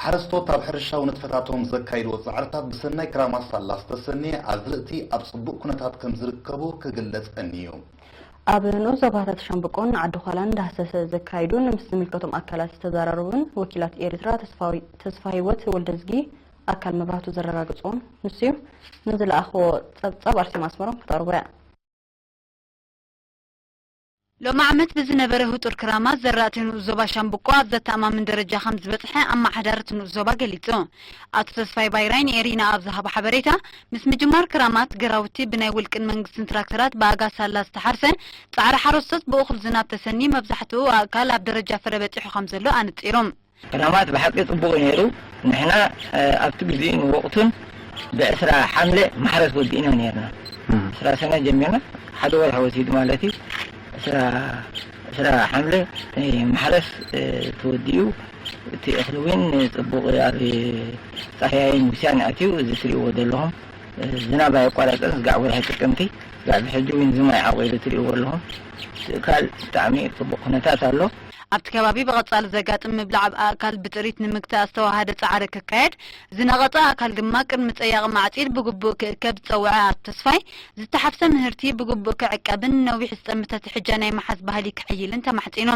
ሓረስቶት ኣብ ሕርሻዊ ንጥፈታቶም ዘካይድዎ ጻዕርታት ብሰናይ ክራማት ሳላ ዝተሰነየ ኣዝርእቲ ኣብ ጽቡቕ ኩነታት ከም ዝርከቡ ክግለጽ ቀንዩ። ኣብ ንኡስ ዞባታት ሻምብቆን ዓዲ ዃላን ዳህሰሰ ዘካይዱን ምስ ዝምልከቶም ኣካላት ዝተዘራረቡን ወኪላት ኤርትራ ተስፋዊ-፣ ተስፋ ህይወት ወልደዝጊ ኣካል መብራህቱ ዘረጋግጽዎን ንሱ'ዩ። ንዝለኣኽዎ ጸብጻብ ኣርሴማ ኣስመሮም ከተቕርቦ እያ። ሎሚ ዓመት ብዝነበረ ህጡር ክራማት ዘራእቲ ንኡስ ዞባ ሻምብቆ ኣብ ዘተኣማምን ደረጃ ከም ዝበጽሐ ኣመሓዳሪ እቲ ንኡስ ዞባ ገሊጹ። ኣቶ ተስፋይ ባይራይ ንኤሪና ኣብ ዝሃቦ ሓበሬታ፣ ምስ ምጅማር ክራማት ግራውቲ ብናይ ውልቅን መንግስትን ትራክተራት ብኣጋ ሳላ ዝተሓርሰ፣ ጻዕሪ ሓረስቶት ብእኹል ዝናብ ተሰንዩ መብዛሕትኡ ኣእካል ኣብ ደረጃ ፍረ በጺሑ ከም ዘሎ ኣነጺሮም። ክራማት ብሓቂ ጽቡቕ እዩ ነይሩ። ንሕና፣ እ፣ ኣብቲ ግዜኡን ወቕቱን ብዕስራ ሓምለ ማሕረስ ወዲእና ነይርና። እም። ዕስራ ሰነ ጀሚርና፣ ሓደ ወርሒ ወሲዱ ማለት እዩ። ዕስራ፣ ዕስራ ሓምለ፣ እ፣ ማሕረስ፣ እ፣ ተወዲኡ፣ እቲ እኽሊ እውን ጽቡቕ ኣብ ጻህያይን ውስያን ኣትዩ፣ እዚ ትሪእዎ ዘለኹም፣ እ፣ ዝናብ ኣየቋረጸን፣ ስጋዕ ወርሒ ጥቅምቲ፣ ስጋዕ ብሕጂ እውን ዝማይ ዓቑሩ ትሪእዎ ኣለኹም። እቲ እካል ብጣዕሚ ጽቡቕ ኩነታት ኣሎ። ኣብቲ ከባቢ ብቐጻሊ ዘጋጥም ምብላዕ ኣእካል ብጥሪት ንምግታእ ዝተዋሃደ ጻዕሪ ክካየድ፣ ዝነቐጸ ኣእካል ድማ ቅድሚ ጸያቒ ማዕጺድ ብግቡእ ክእከብ ዝጸውዐ ኣቶ ተስፋይ፣ ዝተሓፍሰ ምህርቲ ብግቡእ ክዕቀብን ነዊሕ ዝጠምተ ትሕጃ ናይ ምሓዝ ባህሊ ክሕይልን ተማሕጺኑ።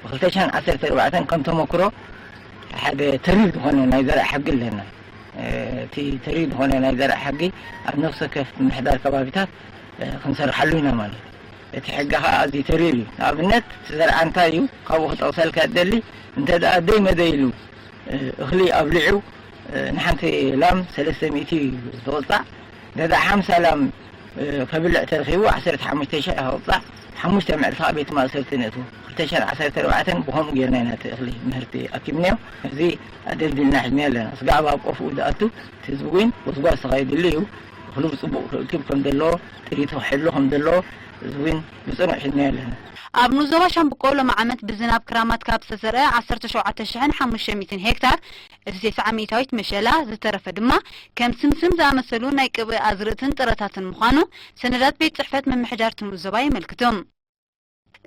ብ ክልተ ሽሕን ዓሰርተ ኣርባዕተን ከም ተመክሮ ሓደ ተሪር ዝኾነ ናይ ዘርእ ሕጊ ኣለና። እ፣ እቲ ተሪር ዝኾነ ናይ ዘርእ ሕጊ ኣብ ነፍሲ ወከፍ ምምሕዳር ከባቢታት፣ እ፣ ክንሰርሓሉ ኢና ማለት እዩ። እቲ ሕጊ ኸዓ ኣዝዩ ተሪር እዩ። ንኣብነት፣ እቲ ዘርኣ እንታይ እዩ? ካብኡ ክጠቕሰልካ እደሊ፣ እንተ ደኣ ደይ መደይ ኢሉ፣ እ፣ እኽሊ ኣብሊዑ፣ እ፣ ንሓንቲ ላም ሰለስተ ሚእቲ እዩ ዝቕጻዕ። እንተ ደኣ ሓምሳ ላም፣ እ፣ ከብልዕ ተረኺቡ፣ ዓሰርተ ሓሙሽተ ሽሕ ይቕጻዕ። ሓሙሽተ መዕልቲ ኸዓ ቤት ማእሰርቲ ነእትዎ። ክልተ ሽሕን ዓሰርተ ኣርባዕተን ብኸምኡ ጌርና ኢና እቲ እኽሊ ምህርቲ ኣኪብናዮ። እዚ ኣደልዲልና ሒዝናዮ ኣለና። ስጋዕ ኣብ ቆፍኡ ዝኣቱ፣ እቲ ህዝቢ ግን ጎስጓስ ተኻይድሉ እዩ። እኽሉ ብጽቡቕ ክእክብ ከም ዘለዎ፣ ጥሪቱ ክሕሉ ከም ዘለዎ፣ እዚ እውን ብጽኑዕ ሒዝናዮ ኣለና። ኣብ ንኡስ ዞባ ሻምብቆ ሎሚ ዓመት ብዝናብ ክራማት ካብ ዝተዘርአ ዓሰርተ ሸውዓተ ሽሕን ሓሙሽተ ሚእትን ሄክታር፣ እቲ ተስዓ ሚእታዊት መሸላ፣ ዝተረፈ ድማ ከም ስምስም ዝኣመሰሉ ናይ ቅብኢ ኣዝርእትን ጥረታትን ምዃኑ ሰነዳት ቤት ጽሕፈት ምምሕዳር እቲ ንኡስ ዞባ የመልክቱ።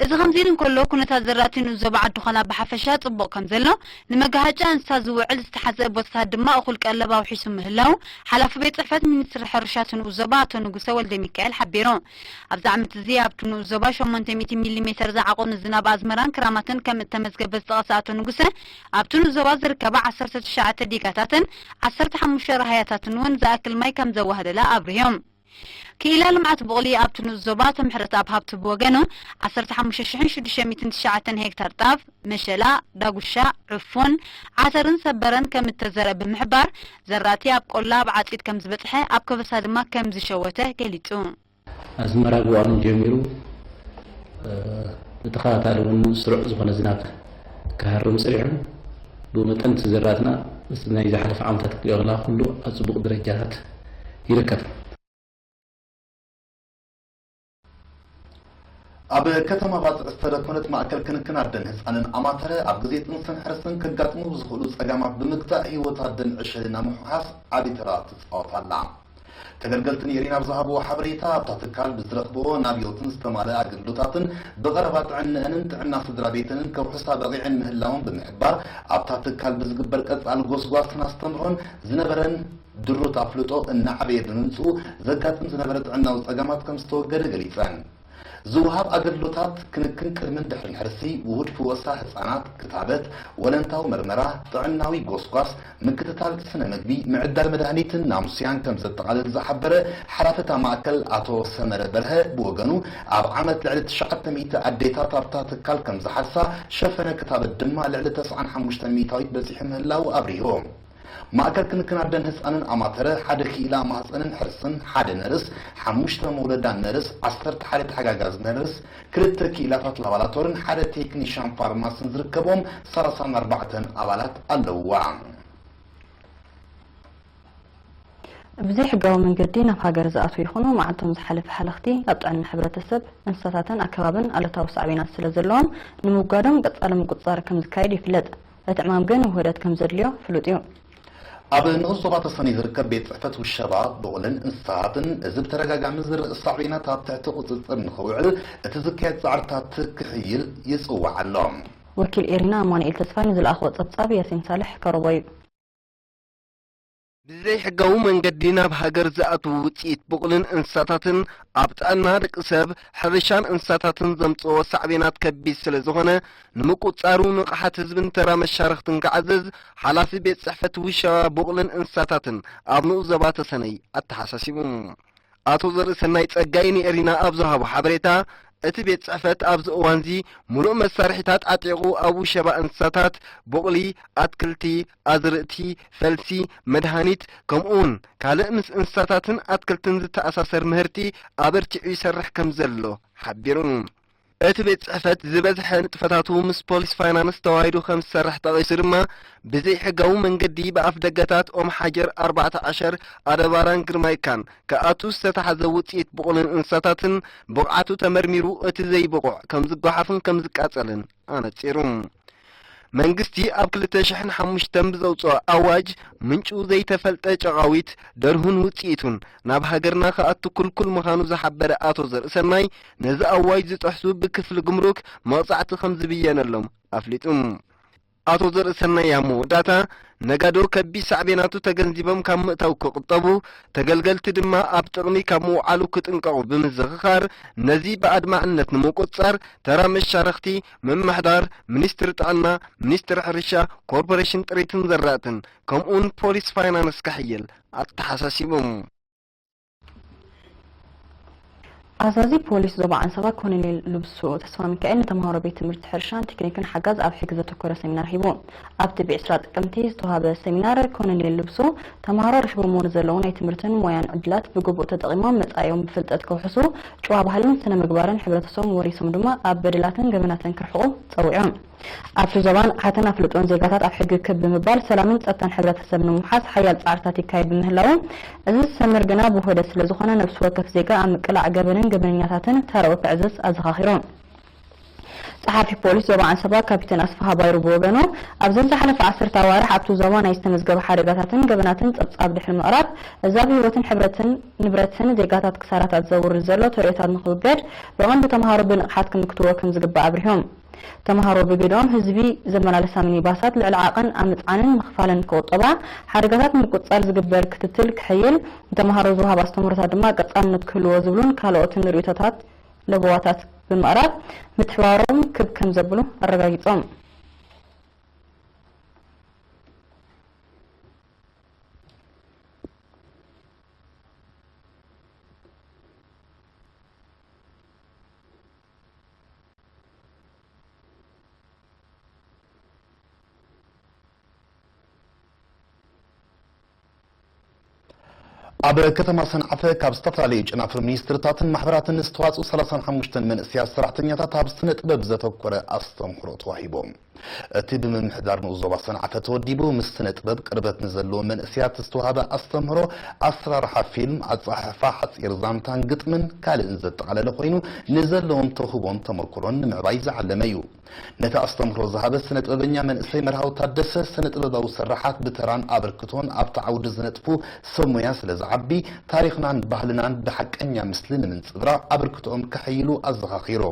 እዚ ከምዚ ኢሉ እንከሎ፣ ኩነታት ዘራእቲ ንኡስ ዞባ ዓዲ ዃላ ብሓፈሻ ጽቡቕ ከም ዘሎ፣ ንመጋሃጫ እንስሳ ዝውዕል ዝተሓዝአ ቦታታት ድማ እኹል ቀለብ ኣውሒሱ ምህላዉ፣ ሓላፊ ቤት ጽሕፈት ሚኒስትሪ ሕርሻ እቲ ንኡስ ዞባ ኣቶ ንጉሰ ወልደሚካኤል ሓቢሩ። ኣብዚ ዓመት እዚ ኣብቲ ንኡስ ዞባ ሸሞንተ ሚእቲ ሚሊ ሜተር ዝዓቖነ ዝናብ ኣዝመራን ክራማትን ከም እተመዝገበ ዝጠቐሰ ኣቶ ንጉሰ፣ ኣብቲ ንኡስ ዞባ ዝርከባ ዓሰርተ ትሽዓተ ዲጋታትን ዓሰርተ ሓሙሽተ ራህያታትን እውን ዝኣክል ማይ ከም ዘዋህለላ ኣብሪሁ። ክኢላ ልምዓት ቡቕሊ ኣብቲ ንኡስ ዞባ ኣቶ ምሕረተኣብ ሃብቱ ብወገኑ፣ ዓሰርተ ሓሙሽተ ሽሕን ሽዱሽተ ሚእትን ትሽዓተን ሄክታር ጣፍ፣ መሸላ፣ ዳጉሻ፣ ዕፉን፣ ዓተርን ሰበረን ከም እተዘርአ ብምሕባር፣ ዘራእቲ ኣብ ቆላ ኣብ ዓጺድ ከም ዝበጽሐ፣ ኣብ ከበሳ ድማ ከም ዝሸወተ ገሊጹ። ኣዝመራ ብእዋኑ ጀሚሩ፣ እ፣ ብተኸታታሊ እውን ስሩዕ ዝኾነ ዝናብ ክሃርም ጸኒሑ፣ ብኡ መጠን እቲ ዘራእትና ምስቲ ናይ ዝሓለፈ ዓመታት ክትሪኦ ከለኻ ኩሉ ኣብ ጽቡቕ ደረጃታት ይርከብ። ኣብ ከተማ ባጽዕ ዝተደኮነት ማእከል ክንክን ኣደን ህጻንን ኣማተረ፣ ኣብ ግዜ ጥንስን ሕርስን ከጋጥሙ ዝኽእሉ ጸገማት ብምግታእ ህይወት ኣደን ዕሸልን ኣብ ምሕዋስ ዓቢ ተራ ትጻወት ኣላ። ተገልገልቲ ንኤሪና ኣብ ዝሃብዎ ሓበሬታ፣ ኣብታ ትካል ብዝረኽብኦ ናብዮትን ዝተማልአ ኣገልግሎታትን ብቐረባ ጥዕንአንን ጥዕና ስድራ ቤተንን ከውሕሳ በቒዐን ምህላውን ብምሕባር፣ ኣብታ ትካል ብዝግበር ቀጻሊ ጎስጓስን ኣስተምህሮን ዝነበረን ድሩት ኣፍልጦ እናዓበየ ብምምጽኡ ዘጋጥም ዝነበረ ጥዕናዊ ጸገማት ከም ዝተወገደ ገሊጸን። ዝወሃብ ኣገልግሎታት ክንክን ቅድምን ድሕርን ሕርሲ፣ ውሁድ ፍወሳ ህጻናት፣ ክታበት፣ ወለንታዊ መርመራ፣ ጥዕናዊ ጎስጓስ፣ ምክትታል ስነ መግቢ፣ ምዕዳል መድሃኒትን ናሙስያን ከም ዘጠቓልል ዝሓበረ ሓላፊ እታ ማእከል ኣቶ ሰመረ በርሀ ብወገኑ፣ ኣብ ዓመት ልዕሊ ትሽዓተ ሚእቲ ኣዴታት ኣብታ ትካል ከም ዝሓርሳ፣ ሸፈነ ክታበት ድማ ልዕሊ ተስዓን ሓሙሽተን ሚእታዊት በጺሑ ምህላዉ ኣብሪሁ። ማእከል ክንክን ኣደን ህጻንን ኣማተረ ሓደ ክኢላ ማህጸንን ሕርስን፣ ሓደ ነርስ፣ ሓሙሽተ መውለዳ ነርስ፣ ዓሰርተ ሓደ ተሓጋጋዚ ነርስ፣ ክልተ ክኢላታት ላባራቶርን ሓደ ቴክኒሻን ፋርማስን ዝርከቦም ሰላሳን ኣርባዕተን ኣባላት ኣለውዋ። ብዘይሕጋዊ መንገዲ ናብ ሃገር ዝኣትዉ ይኹኑ መዓልቶም ዝሓለፈ ሃለኽቲ ኣብ ጥዕና ሕብረተሰብ፣ እንስሳታትን ኣከባብን ኣሉታዊ ሳዕቤናት ስለ ዘለዎም፣ ንምውጋዶም ቀጻሊ ምቁጽጻር ከም ዝካየድ ይፍለጥ። እቲ ዕማም ግን ውህደት ከም ዘድልዮ ፍሉጥ እዩ። ኣብ ንኡስ ዞባ ተሰነይ ዝርከብ ቤት ጽሕፈት ውሸባ፣ ብቑልን እንስሳታትን፣ እዚ ብተደጋጋሚ ዝርእ ሳዕቤናት ኣብ ትሕቲ ቁጽጽር ንኽውዕል እቲ ዝካየድ ጻዕርታት ክሕይል ይጽዋዕ ኣሎ። ወኪል ኤሪና ኣማኑኤል ተስፋይ ንዝለኣኽዎ ጸብጻብ ያሲን ሳልሕ ከረቦ እዩ። ብዘይሕጋዊ መንገዲ ናብ ሃገር ዝኣትዉ ውፅኢት ቡቕልን እንስሳታትን ኣብ ጥዕና ደቂ ሰብ፣ ሕርሻን እንስሳታትን ዘምፅኦ ሳዕቤናት ከቢድ ስለ ዝኾነ፣ ንምቁፃሩ ንቕሓት ህዝብን ተራ መሻርኽትን ክዓዝዝ ሓላፊ ቤት ፅሕፈት ውሸባ ቡቕልን እንስሳታትን ኣብ ንኡስ ዞባ ተሰነይ ኣተሓሳሲቡ። ኣቶ ዘርእሰናይ ጸጋይ ንኤሪና ኣብ ዝሃቦ ሓበሬታ፣ እቲ ቤት ጽሕፈት ኣብዚ እዋንዚ ምሉእ መሳርሒታት ዓጢቑ ኣብ ውሸባ እንስሳታት፣ ቡቕሊ፣ ኣትክልቲ፣ ኣዝርእቲ፣ ፈልሲ፣ መድሃኒት፣ ከምኡውን ካልእ ምስ እንስሳታትን ኣትክልትን ዝተኣሳሰር ምህርቲ ኣበርቲዑ ይሰርሕ ከም ዘሎ ሓቢሩ። እቲ ቤት ጽሕፈት ዝበዝሐ ንጥፈታቱ ምስ ፖሊስ ፋይናንስ ተዋሂዱ ከም ዝሰርሕ ጠቒሱ ድማ፣ ብዘይሕጋዊ መንገዲ ብኣፍ ደገታት ኦም ሓጀር፣ ኣርባዕተ ዓሸር፣ ኣደባራን ግርማይካን ክኣቱ ዝተታሕዘ ውጽኢት ብቑልን እንስሳታትን ብቕዓቱ ተመርሚሩ እቲ ዘይብቑዕ ከም ዝጓሓፍን ከም ዝቃጸልን ኣነጺሩ። መንግስቲ ኣብ ክልተ ሽሕን ሓሙሽተን ብዘውጽኦ ኣዋጅ ምንጩ ዘይተፈልጠ ጨቓዊት፣ ደርሁን ውጽኢቱን ናብ ሃገርና ክኣቱ ክልኩል ምዃኑ ዝሓበረ ኣቶ ዘርእሰናይ፣ ነዚ ኣዋጅ ዝጠሕሱ ብክፍሊ ጉምሩክ መቕጻዕቲ ከም ዝብየነሎም ኣፍሊጡ። ኣቶ ዘርእሰናይ ኣብ መወዳእታ፣ ነጋዶ ከቢድ ሳዕቤናቱ ተገንዚቦም ካብ ምእታው ክቕጠቡ፣ ተገልገልቲ ድማ ኣብ ጥቕሚ ካብ ምውዓሉ ክጥንቀቑ ብምዝኽኻር፣ ነዚ ብኣድማዕነት ንምቁጽጻር ተራ መሻርኽቲ ምምሕዳር፣ ሚኒስትሪ ጥዕና፣ ሚኒስትሪ ሕርሻ፣ ኮርፖሬሽን ጥሪትን ዘራእትን ከምኡውን ፖሊስ ፋይናንስ ክሕይል ኣተሓሳሲቦም። ኣዛዚ ፖሊስ ዞባ ዓንሰባ ኮሎኔል ልብሶ ተስፋሚካኤል ንተምሃሮ ቤት ትምህርቲ ሕርሻን ቴክኒክን ሓጋዝ ኣብ ሕጊ ዘተኮረ ሰሚናር ሂቡ። ኣብቲ ብዕስራ ጥቅምቲ ዝተዋሃበ ሰሚናር ኮሎኔል ልብሶ ተምሃሮ ረኺቦምዎ ንዘለዉ ናይ ትምህርትን ሞያን ዕድላት ብግቡእ ተጠቒሞም መጻኢኦም ብፍልጠት ከውሕሱ፣ ጭዋ ባህልን ስነ ምግባርን ሕብረተሰቦም ወሪሶም ድማ ኣብ በደላትን ገበናትን ክርሕቑ ጸዊዑ። ኣብቲ ዞባ ንቕሓትን ኣፍልጦን ዜጋታት ኣብ ሕጊ ክብ ብምባል ሰላምን ጸጥታን ሕብረተሰብ ንምውሓስ ሓያል ጻዕርታት ይካየድ ብምህላዉ፣ እዚ ዝሰምር ግና ብውህደት ስለ ዝኾነ ነብሲ ወከፍ ዜጋ ኣብ ምቅላዕ ገበንን ገበነኛታትን ተራኡ ከዕዝዝ ኣዘኻኺሩ። ጸሓፊ ፖሊስ ዞባ ዓንሰባ ካፒቴን ኣስፍሃ ባይሩ ብወገኑ፣ ኣብዘን ዝሓለፈ ዓሰርተ ኣዋርሕ ኣብቲ ዞባ ናይ ዝተመዝገበ ሓደጋታትን ገበናትን ጸብጻብ ድሕሪ ምቕራብ፣ እዛ ብህይወትን ሕብረትን ንብረትን ዜጋታት ክሳራታት ዘውርድ ዘሎ ተርእዮታት ንኽውገድ ብቐንዱ ተምሃሮ ብንቕሓት ክምክትዎ ከም ዝግባእ ኣብሪሆም። ተምሃሮ ብግደኦም ህዝቢ ዘመላለሳ ሚኒባሳት ልዕሊ ዓቐን ኣብ ምጽዓንን ምኽፋልን ክቑጠባ፣ ሓደጋታት ንምቁጽጻር ዝግበር ክትትል ክሕይል፣ ንተምሃሮ ዝወሃብ ኣስተምህሮታት ድማ ቀጻልነት ክህልዎ ዝብሉን ካልኦትን ርእይቶታት ለበዋታት ብምቕራብ ምትሕብባሮም ክብ ከም ዘብሉ ኣረጋጊጾም። ኣብ ከተማ ሰንዓፈ ካብ ዝተፈላለዩ ጨናፍር ሚኒስትርታትን ማሕበራትን ዝተዋፅኡ ሰላሳን ሓሙሽተን መንእሰያት ሰራሕተኛታት ኣብ ስነ ጥበብ ዘተኮረ ኣስተምህሮ ተዋሂቦም። እቲ ብምምሕዳር ንኡስ ዞባ ሰንዓፈ ተወዲቡ ምስ ስነ ጥበብ ቅርበት ንዘለዎም መንእሰያት ዝተዋሃበ ኣስተምህሮ ኣሰራርሓ ፊልም፣ ኣፀሓሕፋ ሓፂር ዛንታን ግጥምን ካልእን ዘጠቓለለ ኮይኑ፣ ንዘለዎም ተውህቦን ተመክሮን ንምዕባይ ዝዓለመ እዩ። ነቲ ኣስተምህሮ ዝሃበ ስነ ጥበበኛ መንእሰይ መርሃዊ ታደሰ፣ ስነ ጥበባዊ ስራሓት ብተራን ኣበርክቶን ኣብቲ ዓውዲ ዝነጥፉ ሰብ ሞያ ስለ ዝዓቢ፣ ታሪኽናን ባህልናን ብሓቀኛ ምስሊ ንምንጽብራቕ ኣበርክቶኦም ከሐይሉ ኣዘኻኺሩ።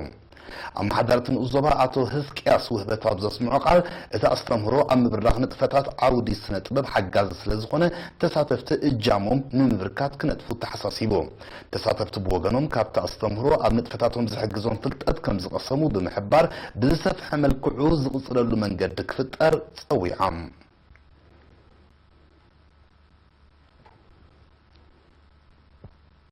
ኣመሓዳሪ እቲ ንኡስ ዞባ ኣቶ ህዝቅያስ ውህበት ኣብ ዘስምዖ ቃል፣ እቲ ኣስተምህሮ ኣብ ምብራኽ ንጥፈታት ዓውዲ ስነ ጥበብ ሓጋዚ ስለ ዝኾነ፣ ተሳተፍቲ እጃሞም ንምብርካት ክነጥፉ ተሓሳሲቡ። ተሳተፍቲ ብወገኖም፣ ካብቲ ኣስተምህሮ ኣብ ንጥፈታቶም ዝሕግዞም ፍልጠት ከም ዝቐሰሙ ብምሕባር፣ ብዝሰፍሐ መልክዑ ዝቕጽለሉ መንገዲ ክፍጠር ጸዊዖም።